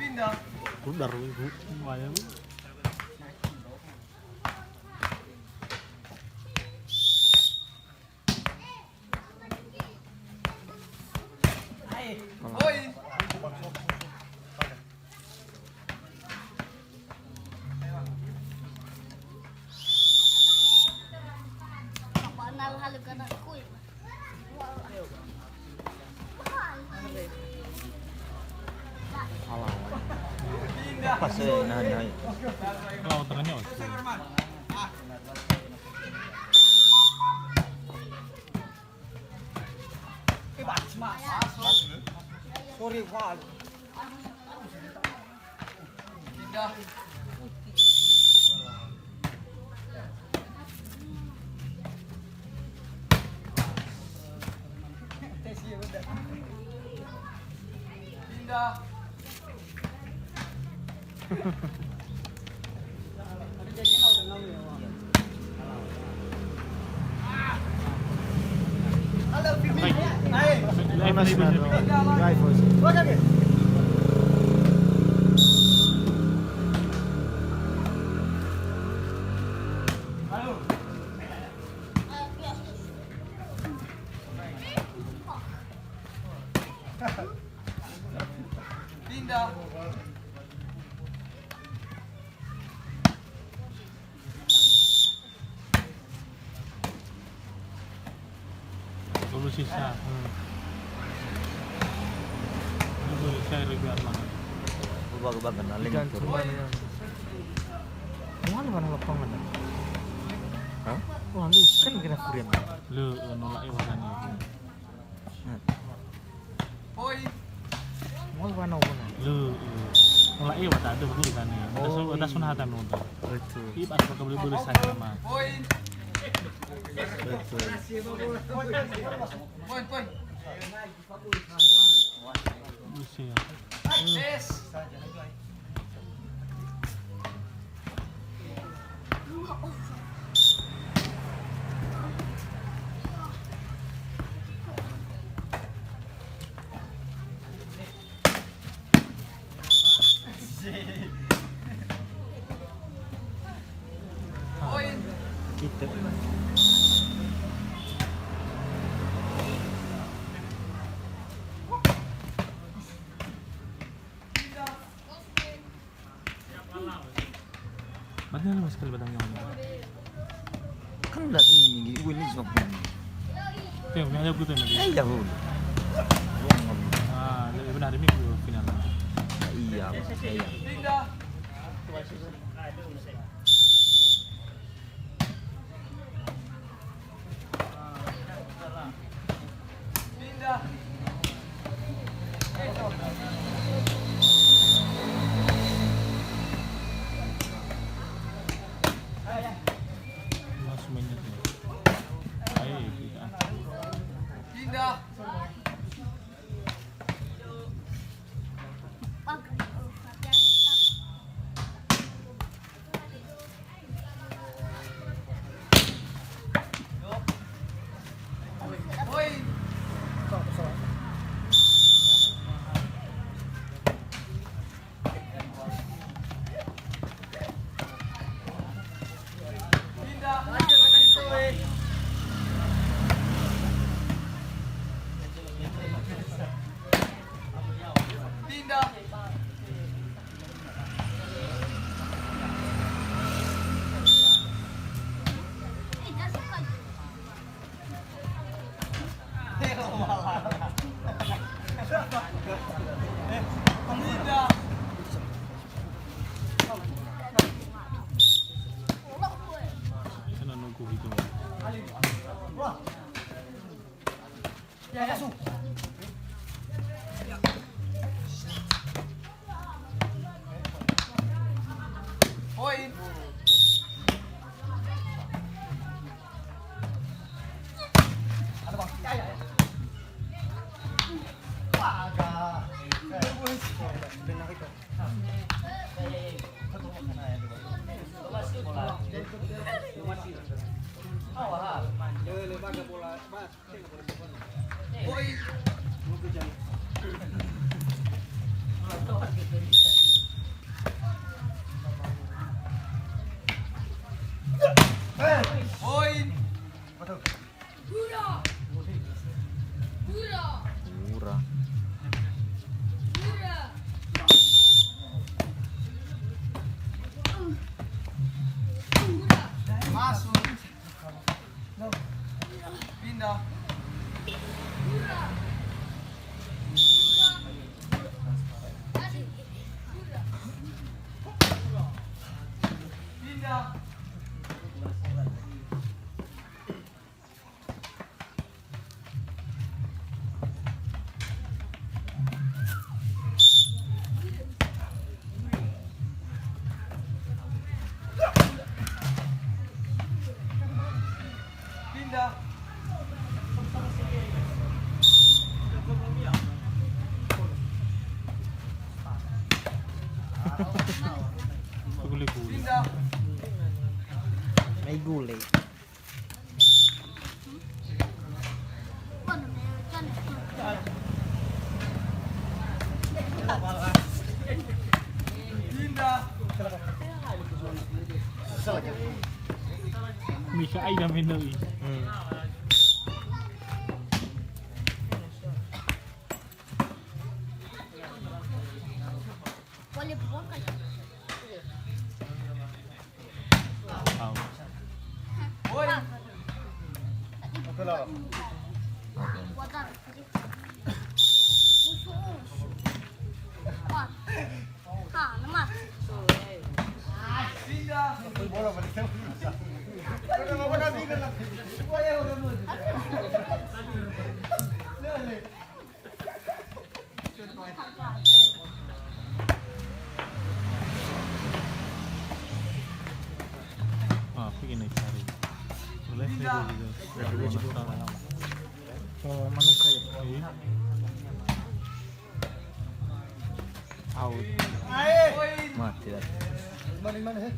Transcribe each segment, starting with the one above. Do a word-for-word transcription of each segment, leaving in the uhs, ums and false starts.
Pindah. Rudar, Bu. Lumayan, Bu. Oi. Alah. Pas, eh, nah, nah. Kalau tengahnya, oke. Sorry, Pak. Pindah. Pindah. Pindah. Solusi sa. Hmm. Solusi sa, Rega Arman. Rubah-rubah kenal link. Gantungan, ya. Mana, mana lapangan? Hah? Wah, lu kan kena kurian. Lu, eh, nolak, eh, warnanya. Nah. Oi. Mau mana, mana? Lu, lu. Nolak, eh, wata ada guru kan, ya. Wata sun-, wata sunah ada nonton. Betul. Ibu ada bakal beli-beli saya sama. Oi. Betul. Poin, poin. Buset. Kita. Mana lu sekali batang nyawa? Kan udah ini, gini, gue ini cuma punya. Tuh, yang punya aku tuh, yang punya. Eh, ya, Bu. Ah, lebih benar ini gue final. Iya, maksud saya. Pindah. Poin. Ura. Masuk. Pindah. Pindah. Pindah. Gule-gule. Pindah. Mai gule. Mika aina menoi. Hmm. Out. Ah, pergi naik sari. Boleh saya juga. Oh, mana saya? Iya. Out. Mati dah. Mana, mana, eh?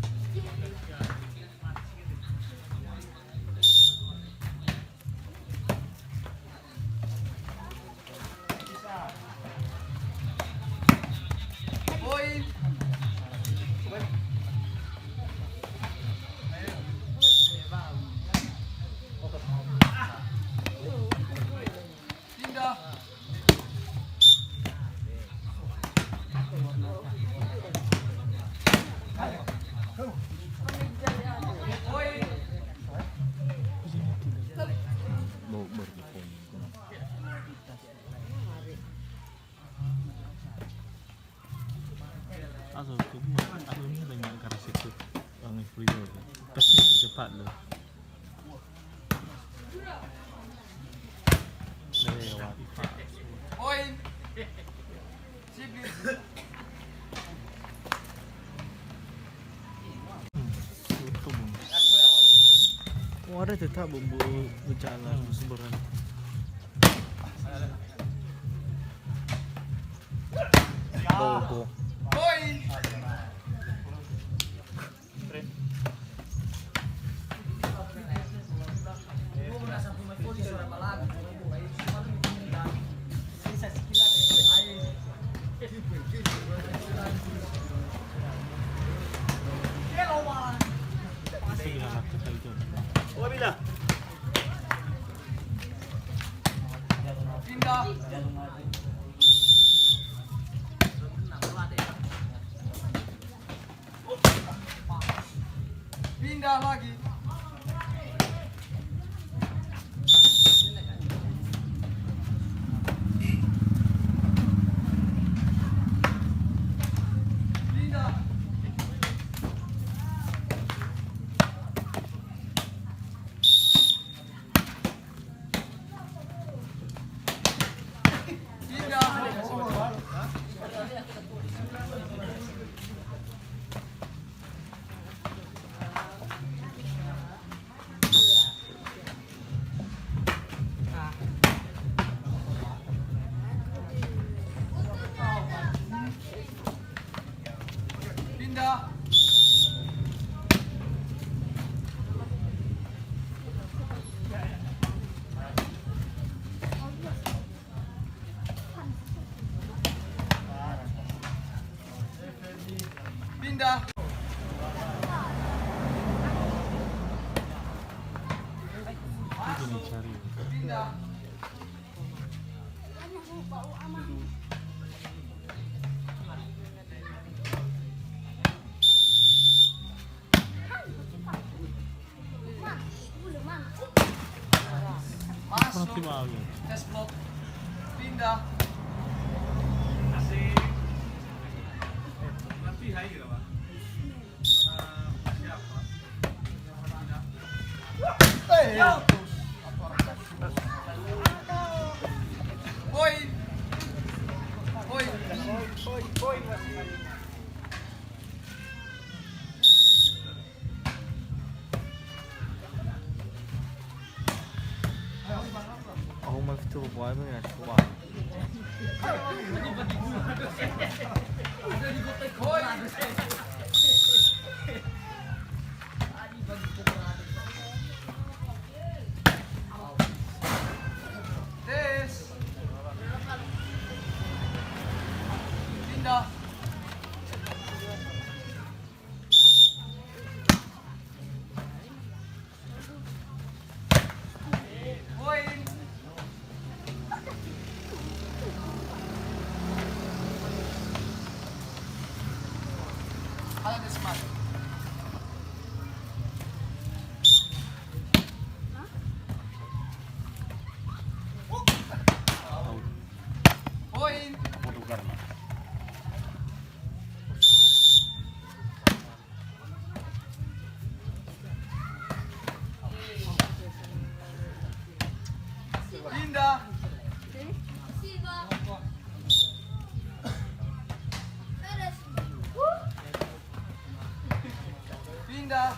Also, kedua, aku ni dengan karena situ orang free throw. Pasti percepat loh. Lewat. Poin. Sibling. Oh, ada tetap bumbu berjalan sebenarnya. Bogo. Pindah. Pindah lagi. Pindah. Masuk. Pindah. Masuk. Test block. Pindah. Asik. Berarti hai gitu, Pak. Eh, siapa? Pindah. Eh. Yo. Poin. Poin. Poin, poin, poin, Mas. Aku mau coba apa ya, coba. Tes. Pindah. Poin. Ala Desmar. Poin. Pindah. Pindah.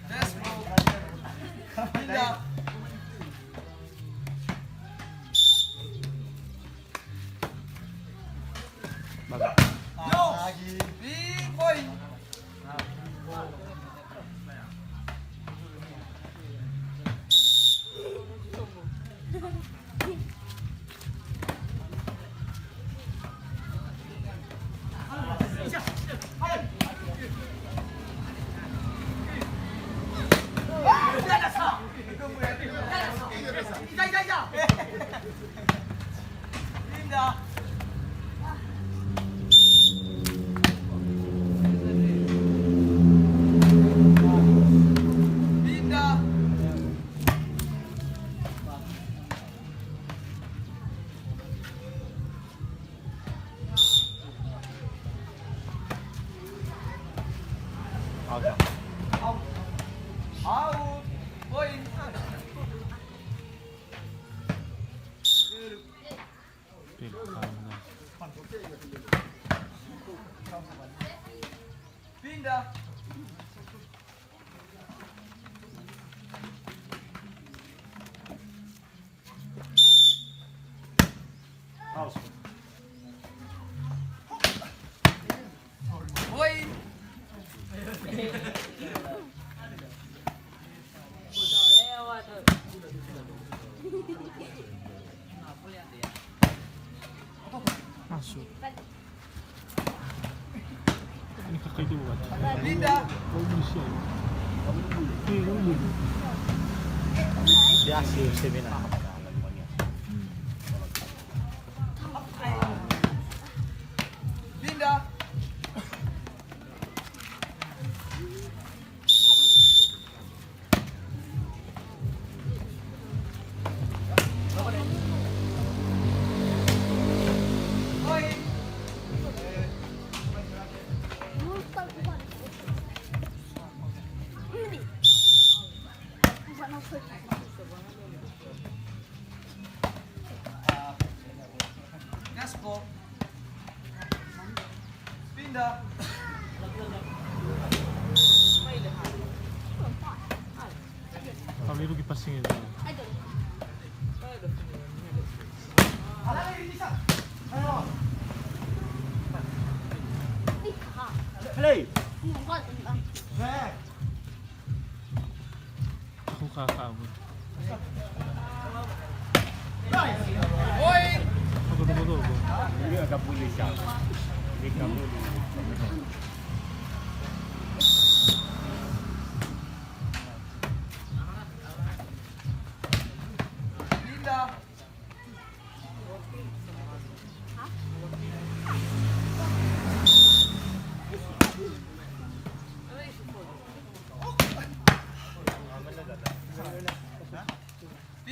Let's go. Pindah. Bagus. Yo. Lagi. Big boy. Pindah. Pindah. Out. Out. Out. Poin. Pindah. Woi. Masuk. Ini kakak itu bukan? Linda. Oh, Indonesia. Eh, kamu dulu. Dia hasil seminar. Hmm. Linda. Gaspol. Pindah. Kalau itu kipas dingin. Play. Kakak, Bu.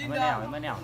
Eme neo, eme neo.